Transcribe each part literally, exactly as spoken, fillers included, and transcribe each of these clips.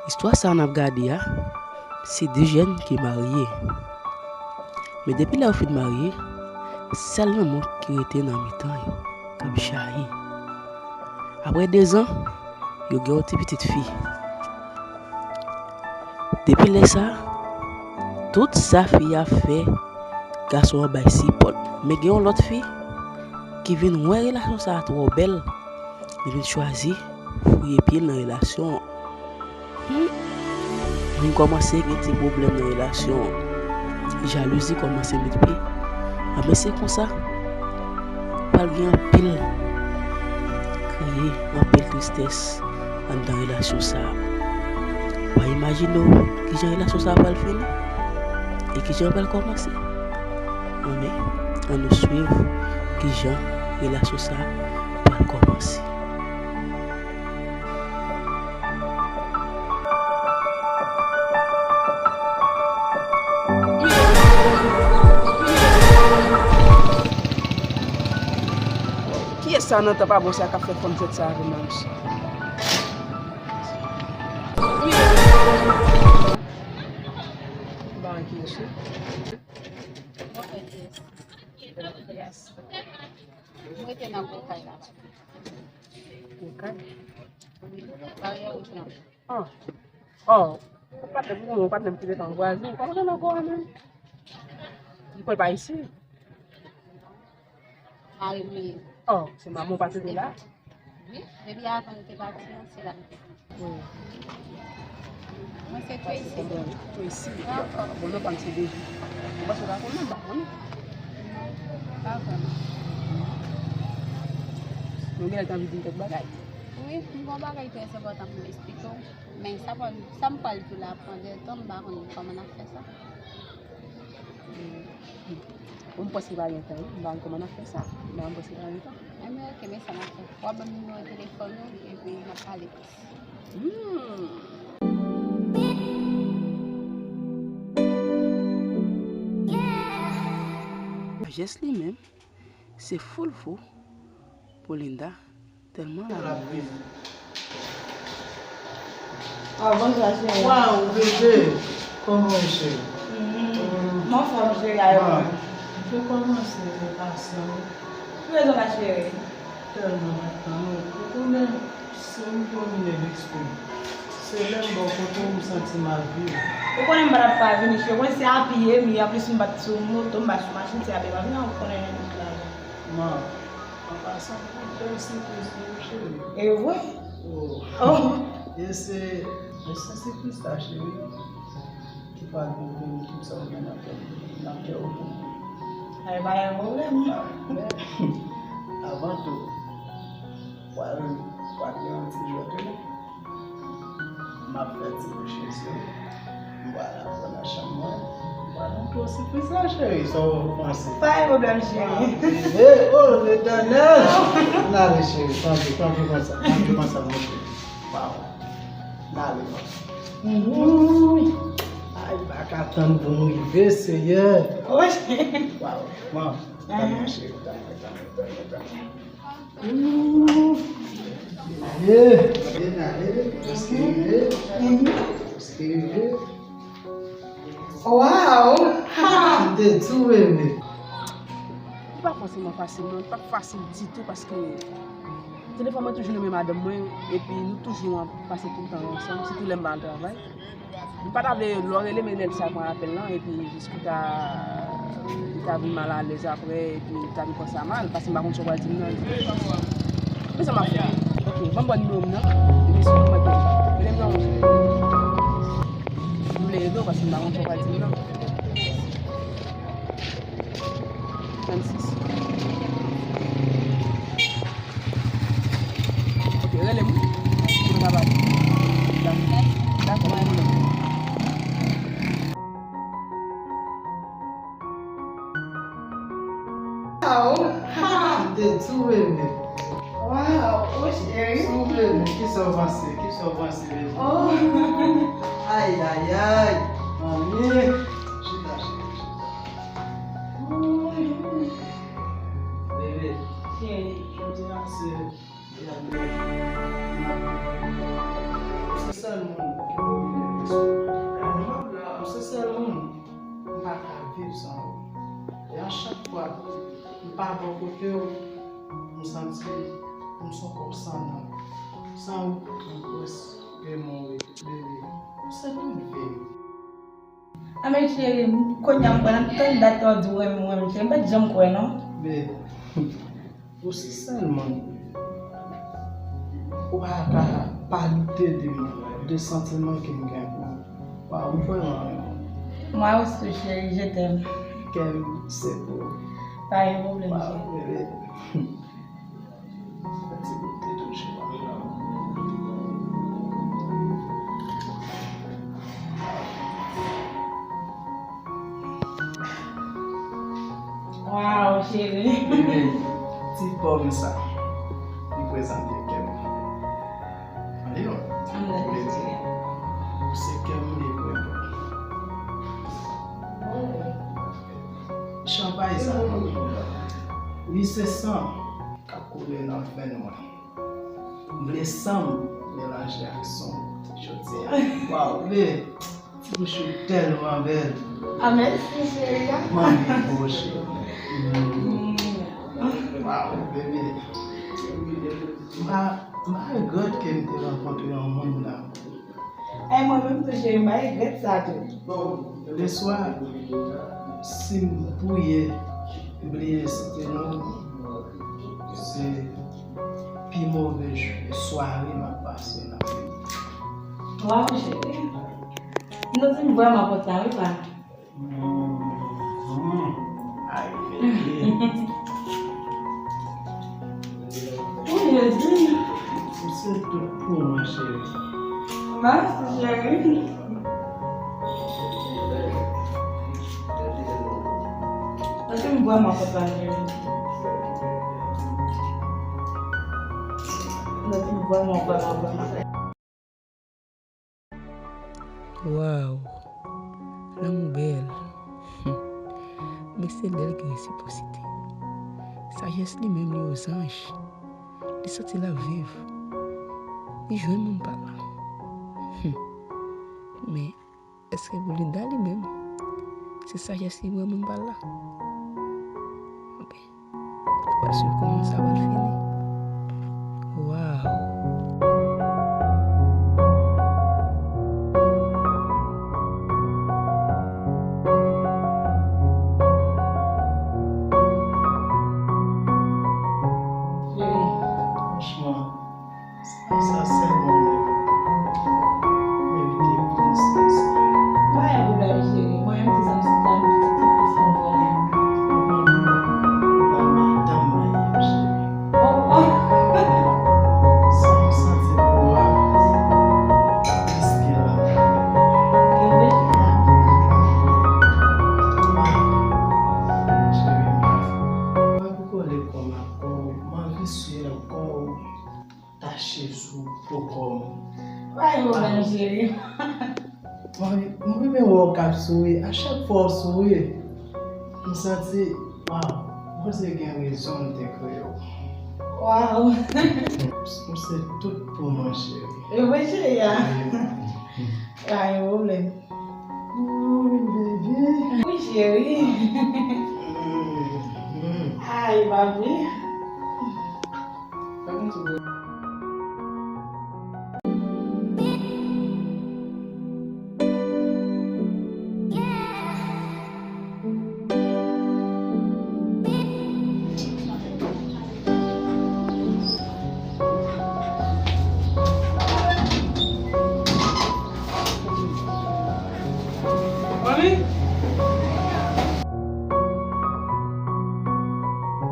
Istwa sa a n ap gade a, se de jèn ki marye. Men depi lè yo fin marye, sèl lanmou ki rete nan mitan yo, k ap jayi. Apre dezan, yo gen yon ti pitit fi. Depi lè sa a, tout sa fi a fè, gason an bay sipòt. Men gen yon lòt fi ki vin wè relasyon sa a twò bèl, li vin chwazi fouye pye l nan relasyon an. Hmm. Vin kòmanse gen ti pwoblèm nan relasyon an. Jalouzi kòmanse met pye. Anben se konsa, pral gen anpil kriye, anpil tristès anndan relasyon sa a. Ou pa imajine w kijan relasyon sa a pral fini e kijan l pral kòmanse. Anben, ann nou swiv kijan relasyon sa a pral kòmanse. Kiyès sa nan tan pa bon sa k ap fè fanm jwèt sa avè m la, mesye? Ba kiyès wi. Mwen fè kiyès? Yes. Mwen rete nan gwo kay la. Gwo kay? Wi, baryè wouj lan. Ah. Oh. Ou pa t, ou pa t menm ki te tan vwazen. Kòman nan gwo a menm? Li kwè l pa isi? Mari m li ye. Oh, se manman w pa toujou la? Wi, depi avan li te pati an, se la li te. Wi. Mwen se Tracy. Tracy. Dakò. Bon, non pa m se Deji. Ou panse w ka konn mwen, m pa konnen. Pa vrèman. Nou genlè t anvi di m kèk bagay. Wi, m gen yon bagay trè enpòtan pou m eksplike w. Men sa pral, sa m pral di w la pran de tan, m pa konn kòman n ap fè sa. Bon, m panse pa gen tan, wi. M pa konn kòman n ap fè sa. Men m panse pa gen tan. Enben, oke, men sa n ap fè. W ap ban m nimewo telefòn ou, epi n ap pale plis. Hmm. Jès li menm, se full fou pou Linda. Tèlman l ap viv. Ah, bonswa, cheri. Waw, bebe! Kòman w ye, cheri? Mhm. M anfòm, cheri, a yo. Waw, m te kòmanse enpasyan, wi. Ki rezon la, cheri? Tèlman m ap tann ou. Ou konnen, se ou ki domine lespri m. Se lè m bò kote w, m santi m ap viv. Ou konnen m pa t ap ka vini, cheri. Ou konnen se apiye m ye, anplis m pa t sou moto, m pa t sou machin, se apiye m ap vini, ou konnen m la. Man, an pasan, ou bèl sipriz tou, cheri. E vre? Oh. Oh. E se, e se sipriz sa, cheri, ki pral pwouve m tout sa w gen nan kè, nan kè w pou mwen. Ay, pa gen pwoblèm. Men, avan tou, pral, pral gen yon ti jwèt, wi. M ap fè ti bouch mesye. M pral al pran nan chanm mwen. M pral montre w sipriz la, cheri. Sa w panse? Pa gen pwoblèm, cheri. Ah, bebe, oh, Letènèl. N ale, cheri. Tanpri, tanpri, konsa. Tanpri, konsa, monchè. Waw. N ale, man. Ay, m pa ka tann pou m rive, Seyè. Waw. Bon, tanpri, cheri. Tanpri, tanpri, tanpri, tanpri. Ooh. Ye, ye, n ale, prèske rive. Prèske rive. Waw! Ha! M te di w, bebe. Li pa fòseman fasil, non. Li pa fasil ditou paske telefòn mwen toujou nan men madanm mwen, epi nou toujou an-, pase tout tan ansanm, sitou lè m pa al travay. M pa ta vle lè w rele m, e lè l sa pran apèl lan, epi jis pou ta, pou ta vin malalèz apre, epi ta vin panse a mal, paske m pa konn sa w pral di m nan. Men sa m ap fè. Ok, ban m ba w nimewo m nan, epi si w mande m, rele m nan, monchè. M vle ede w, paske m pa konn sa w pral di m nan. Trannsis. Ok, rele m. Pou nou ka pale. Dakò. Dakò, mwen rele m. Aw. Ha! M te di w, bebe. Waw, o cheri. Souple, men kisa w panse? Kisa w panse, bebe? Oh. Ay, ay, ay. Anmye. Chita, cheri, chita. Bebe. Cheri. Jodi a se, se sèl moun. Kote w, m santi m se yon kòb san nanm. San ou, m prèske mouri, bebe. Ou se tout vi m. Anmwey cheri, kounye a m konn ap tann dat lè w di w renmen m, renmen m, cheri. M pa t janm kwè, non. Bebe, pou si sèlman ou pa ka pa doute de mwen, de santiman ke m gen pou ou. Waw, m vrèman renmen w. Moi aussi, chérie, je t'aime. Kè m se pou ou. Pa gen pwoblèm, waw, cheri. Bebe. Ti goute tou, cheri. Waw, cheri. Bebe, ti pòm sa, li prezante kè m. Ann di non. Ann di non, cheri. Ou se kè m, li prezante. Chanpay sa, li se san k ap koule nan venn mwen. M vle san m melanje ak san w jodi a. Waw, bebe, ti bouch ou tèlman bèl. Ah, mèsi, cheri a. Manmi, bebe, cheri. Mm. Waw, bebe. M pa, m pa regrèt ke m te rankontre yon moun la. E mwen menm tou, cheri, m pa regrèt sa tou. Bon, leswa, si m priye, bliye site non, se pi move jou, sware m ap pase nan vi m. Waw, cheri. M santi m vrèman kontan, wi, pa. Mhm. Ay, bebe. Wi, Jezi. Ou se tout pou mwen, cheri. Mèsi, cheri. Paske m vrèman kontan, cheri. Paske m vrèman, vrèman, vrèman. Waw! Lanmou bèl. Hum. Men se lè l gen resipwosite. Sajès li menm li ozanj. Li santi l ap viv. Li jwenn moun pa l la. Hum. Men èske pou Linda li menm, se sajès li vrèman pa l la? Oubyen N ap swiv kòman sa pral fini. Waw! Franchman, sa sèlman mwen merite plis ke sa. Pa gen pwoblèm, cheri. Mwen menm, ti zanmi, ti zanmi, ti zanmi, ti zanmi. Ou pa madanm mwen ye, cheri. Oh, oh. Sa m santi pou ou a, plis ke la. Cheri, m pa pou kole kò m ak kò w. M anvi swiv kò w. Tache sou po kò m. Pa gen pwoblèm, cheri. Mwen, mwen renmen wè w k ap souri. A chak fwa w souri, m santi, waw, Bondye gen rezon l te kreye w. Waw. M se tout pou mwen, cheri. E vre, cheri a. Pa gen pwoblèm. Wi, baby. Wi, cheri. Mm, mm. Ay, papi. Mami?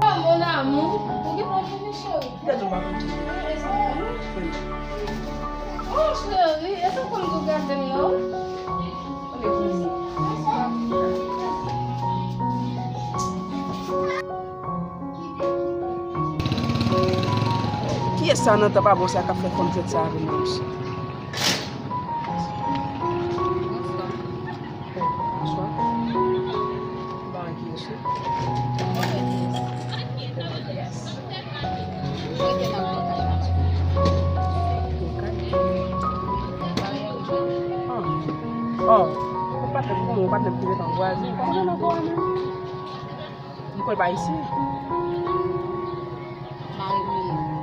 Oh, mon amour, ou gentan vini, cheri? Kiyès ou pa konn? Oh, cheri, e sa konn tou gade m nan? Kiyès sa nan tan pa bon sa k ap fè fòn fèt sa avè m nan, mesye? Bonswa. Bon, kiyès ou? Oh, oh, ou patnè m, ou patnè m ki ret an vwazen. Kòman nan kò a menm? M kwè l pa isi.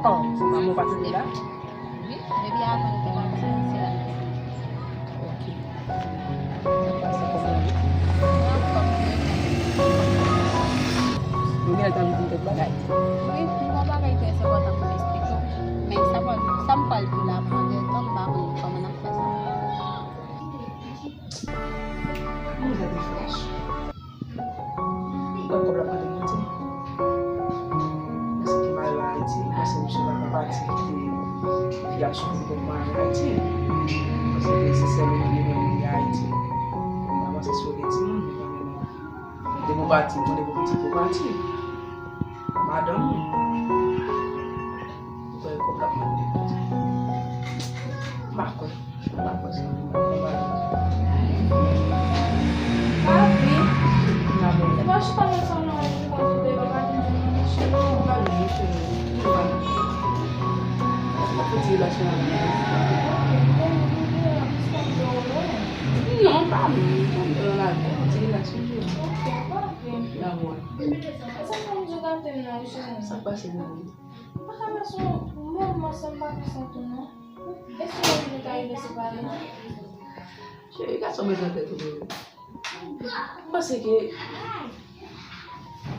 Bon, se manman w pa t rete la? Wi, depi avan nou te pati, se la nou te vini. Ok. Sa pase kòman? Mwen anfòm, wi. Nou genlè t ap di m kèk bagay. Wi, m gen yon bagay trè enpòtan pou m eksplike w. Men sa pral, sa m pral di w la pran de tan, m pa konn kòman n ap fè sa. Mwen te flash. Mwen kòb la pa te monte. Paske m al Ayiti, m panse misye pa ka pati kite fi a soufri kòm mwen an Ayiti. Paske se sèl ou ki gen menm li Ayiti. M pa panse si w gen timoun, men kanmenm. Depi w pati, m konnen pou pitit ou pati. Madanm ou. Ou kwè kòb la ap monte? M pa kwè. M pa kwè sa. M pa kwè. Papi, se pa chita nan salon an, nou pa toude, papa vin jwenn nou nan machin. Non, pa vin, cheri. Nou pa vin. Fò ti relasyon avè m. Non, pa vin. Fò ti relasyon avè m. Ok, papi. Dakò. E sa fè m di w gate m nan, wi, cheri. Sa k pase, mami? M pa ka wè sou ou menm, mwen sanm pa konsa tou non. E si nou ta rive separe? Cheri, gade sa w met nan tèt ou, bebe. M panse ke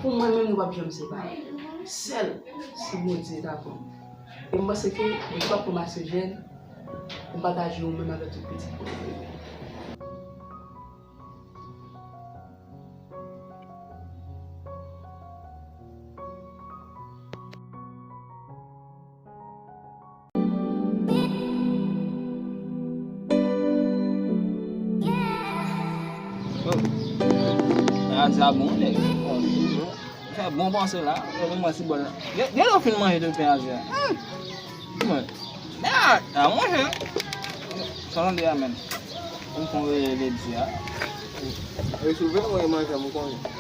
pou mwen menm, nou p ap janm separe. Sèl si Bondye ta pran m. E m panse ke Bondye p ap pran m ase jèn pou m pataje ou menm avèk tout pitit mwen yo, bebe. Oh. Azia bon, nèg. Fè bon panse la. Yo, men mwen ti bòl la. Gen, gen lè w fin manje tou pen Azia. Hmm. Mwen. Ah, ah, manje. Sa tande a menm. Ou konn rele di a. E si w vle mwen manje, m konnen.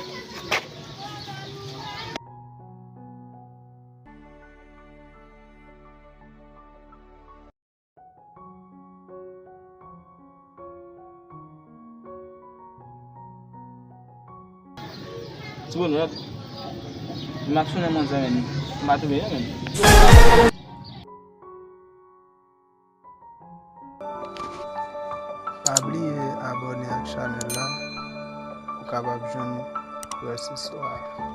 Ti bonè, m ap sonnen manzè menm. M pa twouve yo menm. Pa bliye abòne ak chanèl la pou w kapab jwenn rès istwa a.